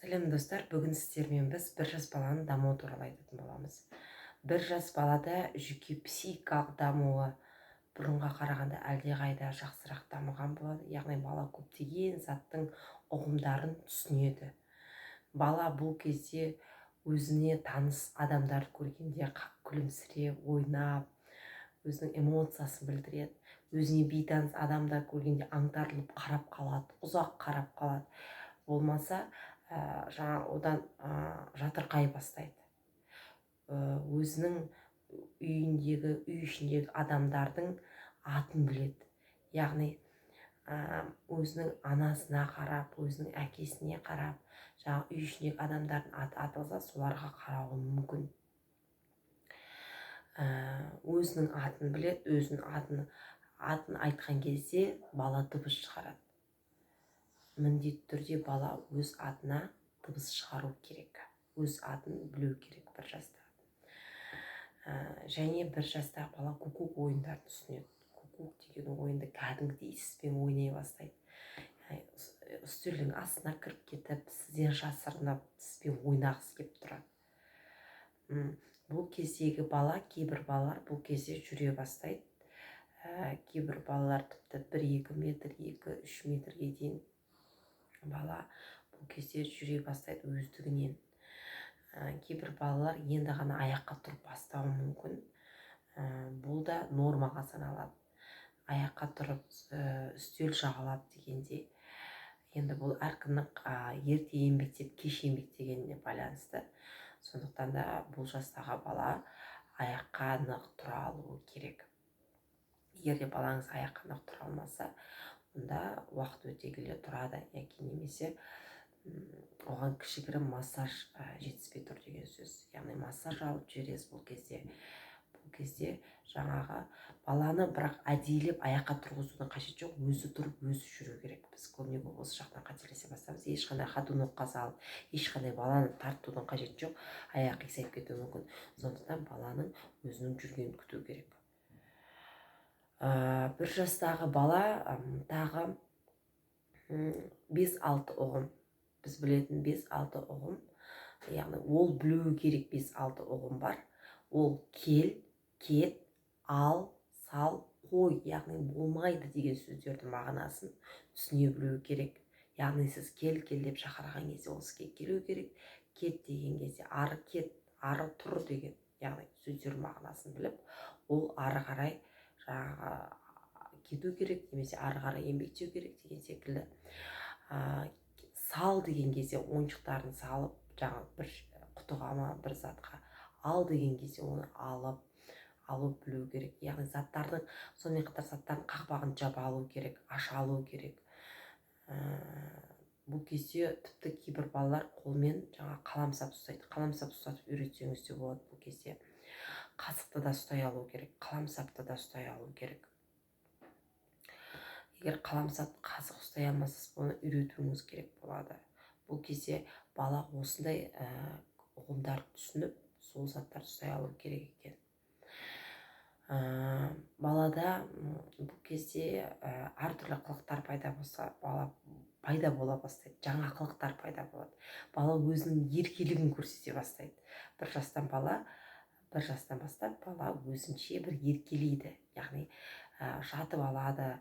Сәлем, достар! Бүгін сіздермен біз бір жас баланың дамуы туралы айтатын боламыз. Бір жас балада жүйке, психикалық дамуы бұрынға қарағанда әлдеқайда жақсырақ дамыған болады, яғни бала көптеген заттың ұғымдарын түсінеді. Бала бұл кезде өзіне таныс адамдарды көргенде күлімсіреп, ойнап, өзінің эмоциясын білдіреді. Өзіне бейтаныс адамдар көргенде аңтарылып қарап қалады, ұзақ қарап қалады, болмаса жаңа одан жатырқай бастайды. Өзінің үйіндегі, үй ішіндегі адамдардың атын біледі, яғни өзінің анасына қарап, өзінің әкесіне қарап, жаңағы үй ішіндегі адамдардың аты аталса, соларға қарауы мүмкін. Өзінің атын біледі. Өзінің атын айтқан кезде бала дыбыс шығарады. Міндетті түрде бала өз атына дыбыс шығару керек, өз атын білу керек бір жаста. Және бір жастағы бала кукук ойындарын түсінеді. Кукук деген ойынды кәдімгідей сізбен ойнай бастайды. Үстелдің астына кіріп кетіп, сізден жасырынып, сізбен ойнағысы келіп тұрады. Бұл кездегі бала, кейбір балалар бұл кезде жүре бастайды. Кейбір балалар тіпті 1-2 метр, 2-3 метрге дейін бала бұл кезде жүре бастайды өздігінен. Кейбір балалар енді ғана аяққа тұрып бастауы мүмкін. Бұл да нормаға саналады. Аяққа тұрып, үстел жағалап дегендей. Енді бұл әркімнің ерте еңбектеп, кеш еңбектегеніне байланысты. Сондықтан да бұл жастағы бала аяққа нық тұра алуы керек. Егер де балаңыз аяққа нық тұра алмаса, онда уақыт өте келе тұрады яки немесе оған кішігірім массаж жетіспей тұр деген сөз, яғни массаж алып жібересіз бұл кезде. Бұл кезде жаңағы баланы бірақ әдейілеп аяққа тұрғызудың қажеті жоқ, өзі тұрып, өзі жүру керек. Біз көбіне көп осы жақтан қателесе бастаймыз. Ешқандай ходунокқа салып, ешқандай баланы тартудың қажеті жоқ, аяғы қисайып кетуі мүмкін. Сондықтан баланың өзінің жүргенін күту керек. Бір жастағы бала тағы бес алты ұғым, біз білетін бес алты ұғым, яғни ол білуі керек бес алты ұғым бар. Ол кел, кет, ал, сал, қой, яғни болмайды деген сөздердің мағынасын түсіне білуі керек. Яғни сіз «кел, кел» деп шақырған кезде ол сізге келу керек, «кет» деген кезде ары кет, ары тұр деген, яғни сөздер мағынасын біліп, ол ары қарай жаңағы кету керек немесе ары қарай еңбектеу керек деген секілді. Сал деген кезде ойыншықтарын салып, жаңағы бір құтыға ма, бір затқа, ал деген кезде оны алып алу білу керек. Яғни заттардың, сонымен қатар заттардың қақпағын жаба алу керек, аша алу керек. Бұл кезде тіпті кейбір балалар қолмен жаңа қаламсап ұстайды, қаламсап ұстатып үйретсеңіз де болады. Бұл кезде қасықты да ұстай алу керек, қаламсапты да ұстай алу керек. Егер қаламсап, қасық ұстай алмаса, бұны үйретуіңіз керек болады. Бұл кезде бала осындай ұғымдарды түсініп, сол заттарды ұстай алу керек екен. Балада бұл кезде әртүрлі қылықтар пайда болса, бала пайда бола бастайды, жаңа қылықтар пайда болады. Бала өзінің еркелігін көрсете бастайды. Бір жастан бастап бала өзінше бір еркелейді, яғни жатып алады,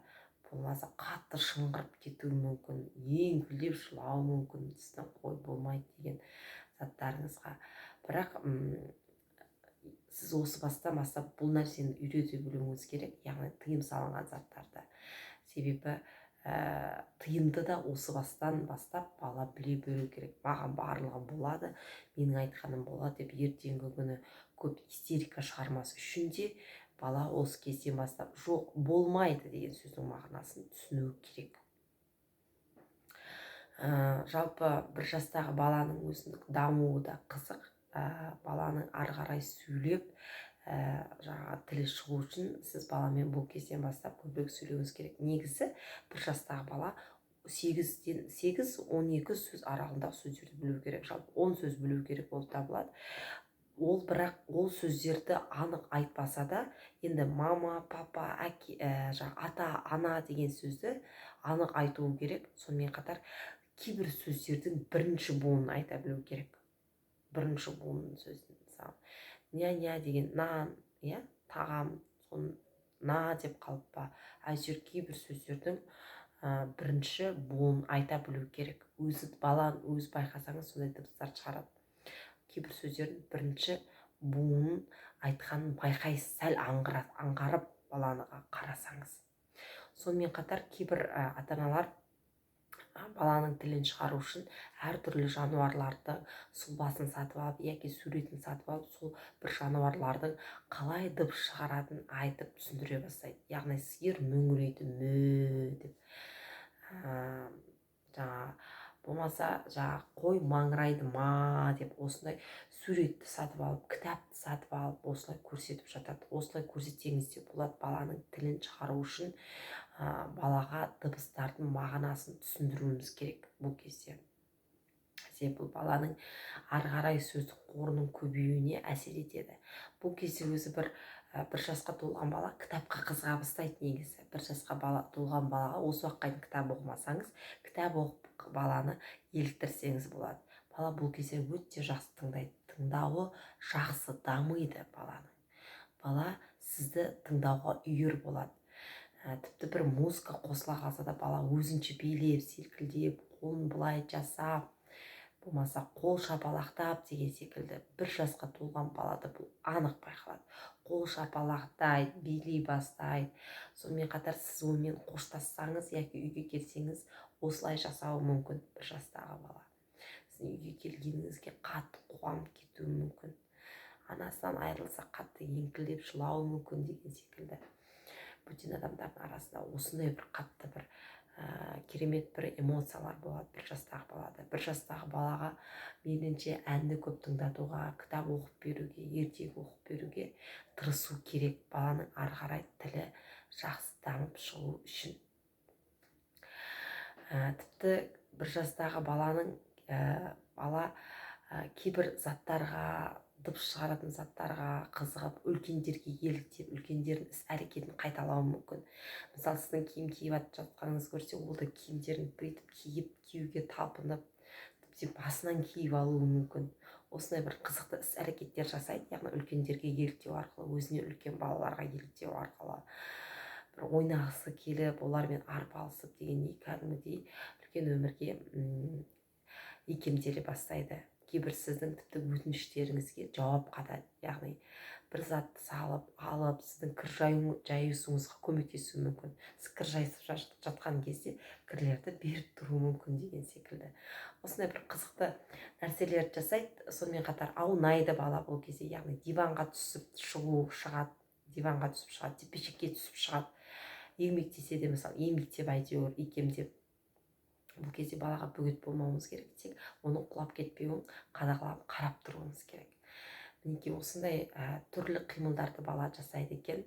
болмаса қатты шыңғырып кетуі мүмкін, еңкілдеп жылауы мүмкін сіздің «қой, болмайды» деген заттарыңызға. Бірақ сіз осы бастан бастап бұл нәрсені үйрете білуіңіз керек, яғни тыйым салынған заттарды. Себебі тыйымды да осы бастан бастап бала біле білу керек. «Маған барлығы болады, менің айтқаным болады» деп ертеңгі күні көп истерика шығармас үшін де бала осы кезден бастап «жоқ, болмайды» деген сөздің мағынасын түсіну керек. Жалпы бір жастағы баланың өзіндік дамуы да қызық. Баланың ары қарай сөйлеп, жаңағы тілі шығу үшін сіз баламен бұл кезден бастап көбірек сөйлеуіңіз керек. Негізі бір жастағы бала 8-12 сөз аралығындағы сөздерді білу керек, жалпы 10 сөз білу керек болып табылады ол. Бірақ ол сөздерді анық айтпаса да, енді мама, папа, әке, жаңағы ата, ана деген сөзді анық айтуы керек. Сонымен қатар Кейбір сөздердің бірінші буынын айта білу керек. Бірінші буынның сөзін, мысалы, ня-ня деген нан, иә, тағам, соны на деп қалып па, әйтеуір кейбір сөздердің бірінші буынын айта білу керек. Өзі баланың өзі, байқасаңыз, сондай дыбыстар шығарады. Кейбір сөздердің бірінші буынын айтқанын байқайсыз, сәл аңғарып баланы қарасаңыз. Сонымен қатар кейбір ата аналар баланың тілін шығару үшін әртүрлі жануарлардың сұлбасын сатып алып яки суретін сатып алып, сол бір жануарлардың қалай дыбыс шығаратынын айтып түсіндіре бастайды. Яғни сиыр мөңірейді, мө деп, жаңағы болмаса жаңағы қой маңырайды, ма деп. Осындай суретті сатып алып, кітапты сатып алып, осылай көрсетіп жатады. Осылай көрсетсеңіз де болады. Баланың тілін шығару үшін балаға дыбыстардың мағынасын түсіндіруіміз керек бұл кезде, себебі бұл баланың ары қарай сөздік қорының көбеюіне әсер етеді. Бұл кезде өзі бір жасқа толған бала кітапқа қызыға бастайды. Негізі бір жасқа толған балаға осы уақытқа дейін кітап оқымасаңыз, кітап оқып, баланы еліктірсеңіз болады. Бала бұл кезде өте жақсы тыңдайды, тыңдауы жақсы дамиды баланың. Бала сізді тыңдауға үйір болады. Тіпті бір музыка қосыла қалса да, бала өзінше билеп, селкілдеп, қолын былай жасап, болмаса қол шапалақтап деген секілді. Бір жасқа толған балада бұл анық байқалады: қол шапалақтайды, билей бастайды. Сонымен қатар сіз онымен қоштассаңыз яки үйге келсеңіз, осылай жасауы мүмкін. Бір жастағы бала сіздің үйге келгеніңізге қатты қуанып кетуі мүмкін, анасынан айырылса, қатты еңкілдеп жылауы мүмкін деген секілді. Бөтен адамдардың арасында осындай бір қатты бір керемет бір эмоциялар болады бір жастағы балада. Бір жастағы балаға мейлінше әнді көп тыңдатуға, кітап оқып беруге, ертегі оқып беруге тырысу керек, баланың ары қарай тілі жақсы дамып шығу үшін. Тіпті бір жастағы баланың бала кейбір заттарға, дыбыс шығаратын заттарға қызығып, үлкендерге еліктеп, үлкендердің іс әрекетін қайталауы мүмкін. Мысалы, сіздің киім киіп жатқаныңызды көрсе, ол да киімдерін бүйтіп киіп, киюге талпынып, тіпті басынан киіп алуы мүмкін. Осындай бір қызықты іс әрекеттер жасайды. Яғни үлкендерге еліктеу арқылы, өзіне үлкен балаларға еліктеу арқылы бір ойнағысы келіп, олармен арпалысып дегендей, кәдімгідей үлкен өмірге икемделе бастайды. Кейбір сіздің тіпті өтініштеріңізге жауап қатады, яғни бір затты салып алып, сіздің кір жаюыңызға көмектесуі мүмкін. Сіз кір жайысып жатқан кезде кірлерді беріп тұруы мүмкін деген секілді. Осындай бір қызықты нәрселерді жасайды. Сонымен қатар аунайды бала бұл кезде, яғни диванға түсіп шығу шығады, диванға түсіп шығады, төсекке түсіп шығады. Еңбектесе де, мысалы, еңбектеп, әйтеуір икемдеп. Бұл кезде балаға бөгет болмауымыз керек, тек оның құлап кетпеуін қадағалап, қарап тұруымыз керек. Мінекей, осындай түрлі қимылдарды бала жасайды екен.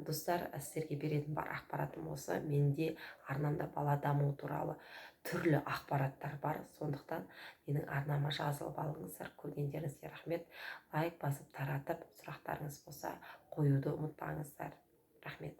Достар, сіздерге беретін бар ақпаратым осы. Менде арнамда бала дамуы туралы түрлі ақпараттар бар, сондықтан менің арнама жазылып алыңыздар. Көргендеріңізге рахмет. Лайк басып, таратып, сұрақтарыңыз болса, қоюды ұмытпаңыздар. Рахмет.